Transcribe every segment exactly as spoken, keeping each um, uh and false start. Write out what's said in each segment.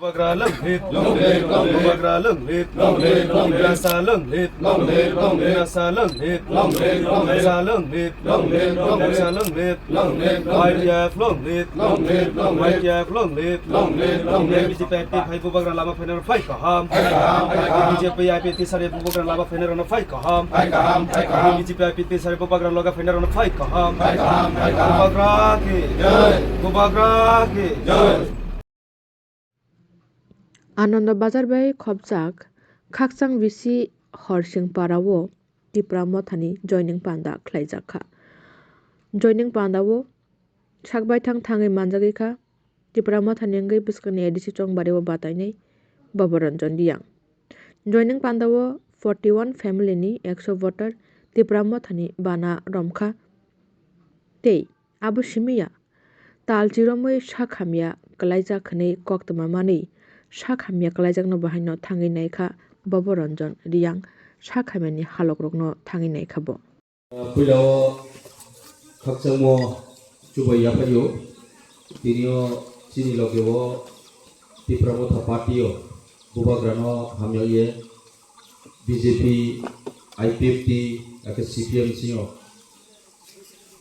Bubagra long live, long live, long live. Bubagra long live, long live, long live. Tiprasa long live, long live, long live. Tiprasa long live, long live, long live. Tiprasa long live, long live, long live. Tiprasa long live, long live, long live. Y T F long live, long live, long live. Y T F long live, long live, long live. B J P I P T sari Bubagra lama phainai rok phai kaham. Phai kaham, phai kaham. B J P I P T sari Bubagra lama phainai rok phai kaham. Phai kaham, phai kaham. B J P I P T sari Bubagra loga phainai rok phai kaham. Phai kaham, phai kaham. Bubagra ki jai. Bubagra ki jai. Ananda Bazar bai khopjak Khakchang bisi Horsing Para o Tipra Mothani joining panda khlaijak kha. Joining panda o sak baithang thangwi manjagwi kha Tipra Mothani wngwi bwskangni A D C Chongbari o batainai Baba Ranjan Riyang. Joining panda o forty one family ni ekso voter Tipra Mothani bana romkha tei abo simi ya. Tal chiromwi sak hamya kwlaijak hwnwi koktwma manwi sak hamya kwlaijakno bahaino thangwi naikha Baba Ranjan Riyang sak hamyani halokrokno thangwi naikha bo. Puila o khakchangmo chubai yaphaio. Tini o chini loge o Tipra Motha Party o Bubagrano hamya ye B J P, I P F T, ake C P M singo,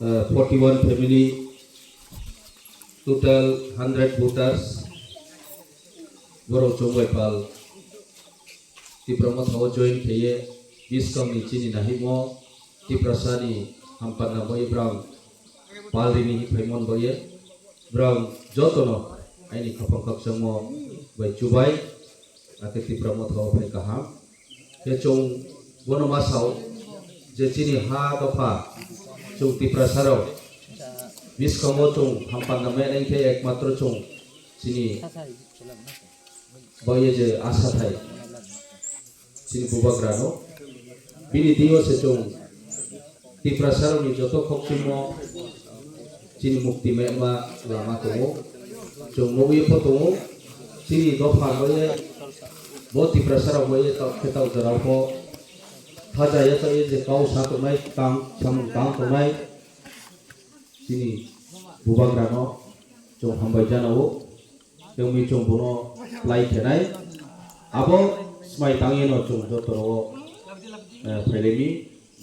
eh, forty one family, total hundred voters, borok chongbai pal Tipra Motha o join khaiye, biskang ni chini nahimo Tiprasa ni hampanda bai brang pal rini hi phaimon bai ye, brang jotono aini khapang khakchangmo bai chubai, ake Tipra Motha o phai kaham. Khe chwng bono ma sao je chini ha dopha chwng Tiprasa rok biskango chwng hampanda mai nai khe ekmatro chwng chini bai ye je asa thai chini Bubagrano bini diyo se chwng Tiprasarokni joto khokchimo chini mukti mema lama tongo. Chwng nugwi pho tongo, chini dopha bai ye bo Tiprasarok bai ye tok khe tok jorao pho thaja ya tok ye je kau sa tongnai, tang samung tang tongnai chini Bubagrano chwng hambai jana o. Tei wngwi chwng bono plai khenai. Abo swmai tangwi no chwng jotono, eh, phailaimi.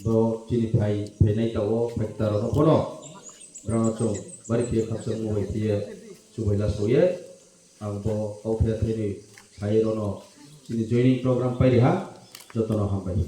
Bo chini phai, phainai ta o, phai ta rokno bono. Borokno chwng bari khe khakchangmo bai phiye chubai la soye. Ang bo kok phiya thaini sai rono chini joining program pairi ha, jotono hambai.